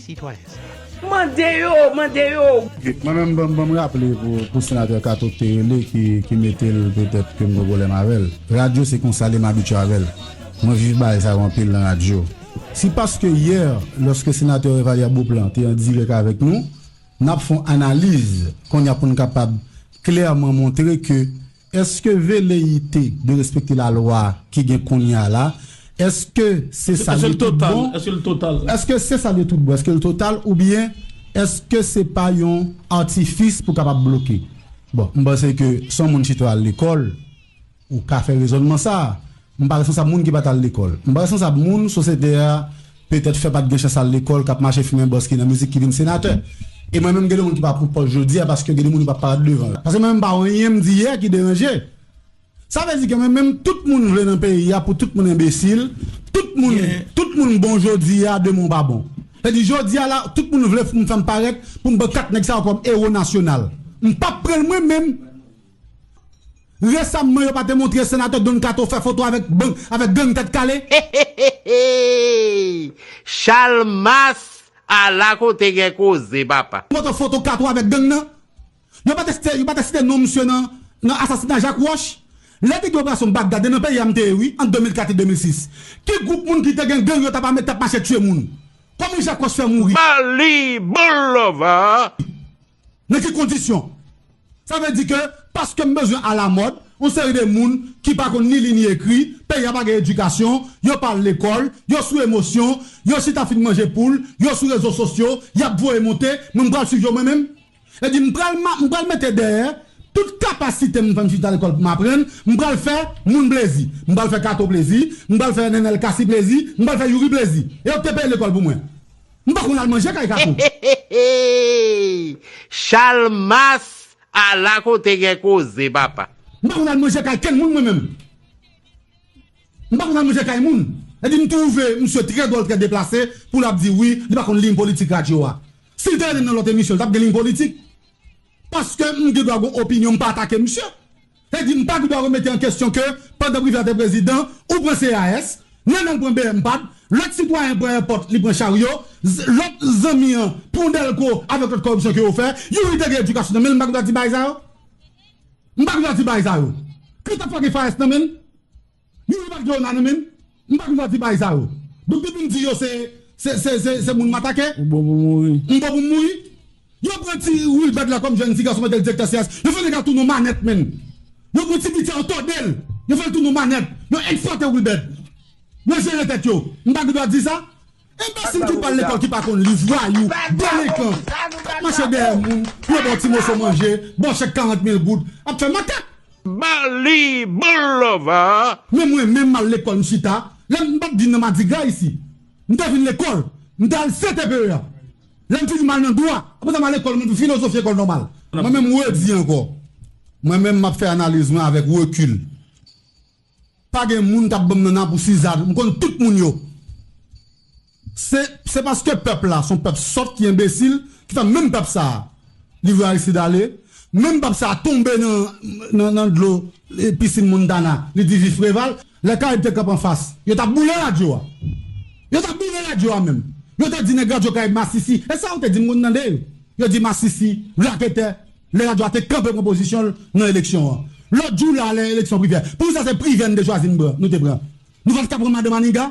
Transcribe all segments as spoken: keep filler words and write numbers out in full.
sitwayen sa. Mande yo, mande yo. Mwen menm, ban m raple pou, pou senatè Kato k te rele, ki, ki mete l petèt ke m gen pwoblèm avè l. Radyo, se konsa li, m abitye avè l. Mwen viv bagay sa yo anpil nan radyo. Si paske yè, lòske senatè Revalya Beauplan te an dirèk avèk nou, n ap fè yon analiz kounye a pou n kapab klèman montre ke èske veleyite de respekte lalwa ki gen kounye a la, èske se sa li tout bon? Èske se sa li tout bon? Èske l total oubyen èske se pa yon atifis pou kapab bloke? Bon, m panse ke se yon moun chita al lekòl, ou ka fè rezònman sa a. M pa responsab moun ki pa t al lekòl. M pa responsab moun sosyete a petèt fè pa t gen chans al lekòl, k ap mache fimen bòs ki nan mizik, ki vin senatè. E mwen menm, gen de moun ki pa pou pòs jodi a paske gen de moun yo p ap parèt devan. Paske mwen menm, m pa wè anyen m di yè ki deranje. Sa vle di ke mwen menm, tout moun vle nan peyi a pou tout moun enbesil, tout moun, tout moun bon jodi a, demen w pa bon. Sa vle di jodi a la, tout moun vle pou m fè m parèt, pou m pran kat nèg sa yo kòm ewo nasyonal. M p ap pran l mwen menm. Resamman, yo pa te montre senatè Don Kato fè foto avèk gang, avèk gang Tèt Kale? Chalmas, ala kote gen koze, papa. Foto, foto Kato avèk gang nan? Yo pa te site, yo pa te site non misye nan, nan asasina Jak Wòch? Lè te gen operasyon Bagdad nan peyi a, m te ye wi, ant de mil kat e de mil sis. Ki gwoup moun ki te gen gang yo t ap ame, t ap mache tiye moun? Kòman Jak Wòch fè mouri? Bali, bon lova. Nan ki kondisyon? Sa vle di ke paske m bezwen alamòd, yon seri de moun ki pa konn ni li ni ekri, peyi a pa gen edikasyon, yo pa al lekòl, yo sou emosyon, yo chita fin manje poul, yo sou rezo sosyo, y ap voye monte, mwen m pral swiv yo mwen menm? Sa vle di m pral, m pral mete dèyè tout kapasite m fè m chita lekòl pou m aprann, m pral fè moun plezi, m pral fè Kato plezi, m pral fè Nenel Cassy plezi, m pral fè Youri plezi. E yo te peye lekòl pou mwen. M pa konn al manje kay Kato. Chalmas, ala kote gen koze, papa. M pa konn al manje kay kenn moun mwen menm. M pa konn al manje kay moun. Sa vle di m twouve misye trè dwòl, trè deplase pou l ap di wi, li pa konn liy politik radyo a. Si l te rele m nan lòt emisyon, l t ap gen liy politik. Paske m gen dwa gen opinyon, m pa atake misye. Sa vle di m pa gen dwa remete an kesyon ke pandan Privè te prezidan, ou pran C A S, Nenel pran B M pad, lòt sitwayen pran èpòt, li pran charyo, lòt zanmi an pran dèlko avèk lòt kòripsyon ke yo fè, Youri te gen edikasyon nan men l, m pa gen dwa di bagay sa yo? M pa gen dwa di bagay sa yo? Kanta pa gen F A S nan men l? Youri pa gen ona nan men l? M pa gen dwa di bagay sa yo. Donk depi m di yo se, se, se, se, se moun m atake. Ou bon pou mouri. M bon pou mouri. Yo pran ti Wilbert la kòm jèn ti gason, mete l direktè C A S. Yo fè nèg la tounen yon manèt, menn. Yo pran ti piti a, yo tòde l. Yo fè l tounen yon manèt. Yo eksplwate Wilbert. Yo jere tèt yo. M pa gen dwa di sa? Enbesil ki pa al lekòl, ki pa konn li, vwayou, delenkan, k ap mache dèyè moun pou yo ba w ti moso manje, ba w chèk karant mil goud, ap fè makak. Bali, bon lova. Men mwen menm, m al lekòl, m chita. Lè m pa t vin nan madigra isi. M te vin lekòl. M te al C T P E a. Lè m fini, m al nan dwa. Apre sa, m al lekòl, m filozofi, lekòl nòmal. Mwen menm, m redi ankò. Mwen menm, m ap fè analiz mwen avèk rekil. Pa gen moun k ap ban m nannan pou Sizàn. M konn tout moun yo. Se, se paske pèp la, se yon pèp sòt ki enbesil, ki fè menm pèp sa a, li voye Aristide ale, menm pèp sa a tonbe nan, nan, nan dlo, e, pisin Montana, li di viv Preval. Lè Karayib te kanpe anfas, yo t ap boule radyo a. Yo t ap boule radyo a menm. Yo te di nèg radyo Karayib masisi. E sa yo te di, m konn tande yo. Yo di masisi, raketè, lè radyo a te kanpe pran pozisyon l nan eleksyon an. Lòt jou la, lè eleksyon Privè. Poukisa se Privè n te chwazi n pran, nou te pran? Nou pa t ka pran madan Maniga?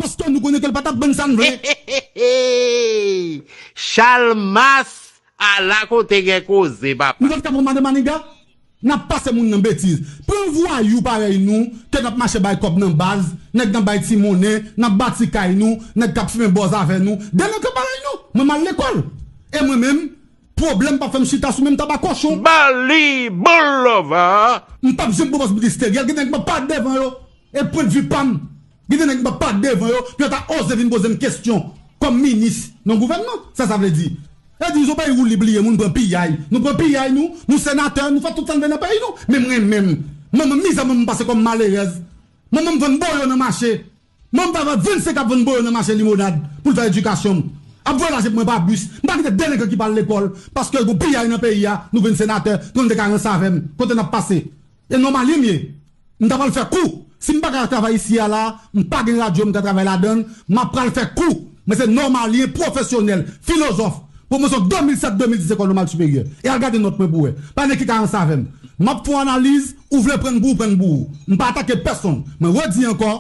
Paske nou konnen ke l pa t ap ban n sa n vle. Chalmas, ala kote gen koze, papa. Nou pa t ka pran madan Maniga? N ap pase moun nan betiz. Pran vwayou parèy nou, ke n ap mache bay kòb nan baz, nèg nan bay ti monnen, n ap bati kay nou, nèg k ap fimen bòz avè nou, delenkan parèy nou. Mwen m al lekòl. E mwen menm, pwoblèm pa fè m chita sou menm taba kochon. Bali, bon lova. M p ap janm pran pòz ministeryèl. Gen nèg m ap parèt devan yo. E pwennvi pa m, gen de nèg m p ap parèt devan yo pou yo ta oze vin poze m kesyon kòm minis nan gouvènman. Sa sa vle di? E di, se yon peyi woulib li ye, moun pran piyay. Nou pran piyay nou, nou senatè, nou fè tout sa n vle nan peyi nou. Men mwen menm, manman m, mizè manman m pase kòm malerèz. Manman m vann boyo nan mache. Manman m ta vann vennsenk ap vann boyo nan mache Limonad pou l fè edikasyon m. Ap voye lajan pou mwen pa bis. M pa kite delenkan ki pa al lekòl paske gon piyay nan peyi a, nou vin senatè, nou te ka ranse avè m. Kote n ap pase? E nòmalyen m ye. M ta pral fè kou. Si m pa ka travay isi a la, m pa gen radyo m ka travay ladan l, m ap pral fè kou. Mwen se nòmalyen, pwofesyonèl, filozòf. Pwomosyon de mil sèt, de mil dis, lekòl nòmal siperyè. E al gade nòt mwen pou wè. Pa gen ki ka ranse avè m. M ap fè yon analiz, ou vle pran pou ou, pran pou ou. M pa atake pèsonn. Mwen redi ankò,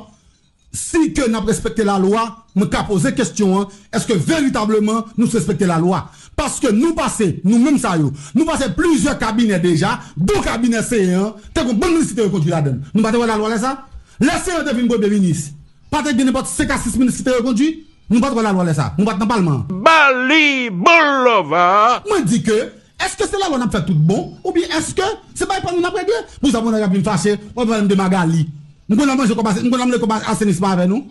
si ke n ap respekte lalwa, mwen ka poze kesyon an, èske veritableman nou respekte lalwa? Paske nou pase, nou menm sa yo, nou pase plizyè kabinè deja, bon kabinè Seyan, te gon bann minis ki te rekondui ladan l. Nou pa te wè lalwa lè sa? Lè Seyan te vin premye minis, pa te gen nenpòt senk a sis minis ki te rekondui? Nou pa t wè lalwa lè sa. Nou pa t nan palman an. Bali Boulova. Mwen di ke, èske se lalwa n ap fè tout bon? Oubyen èske se bagay pa nou n ap regle? Pou sa, moun ap vin fache, w ap pale m de Magali. M konn al manje kòb ase-, m konn al manje kòb asenisman avè nou?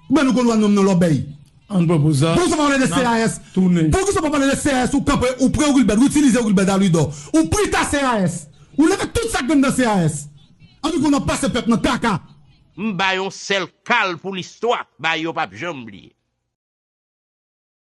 Oubyen nou konn wè nonm nan lòbèy? Ann pran poz la. Pou sa pa pale de N ap C A S. Tounen. Pou ki sa pa pale de C A S ou kanpe, ou pre Wilbert, ou itilize Wilbert Dalidor. Ou prita C A S. Ou leve tout sa k gen nan C A S. Ann di konn ap pase pèp nan kaka. M bay yon sèl kal pou listwa, bay yo p ap janm bliye.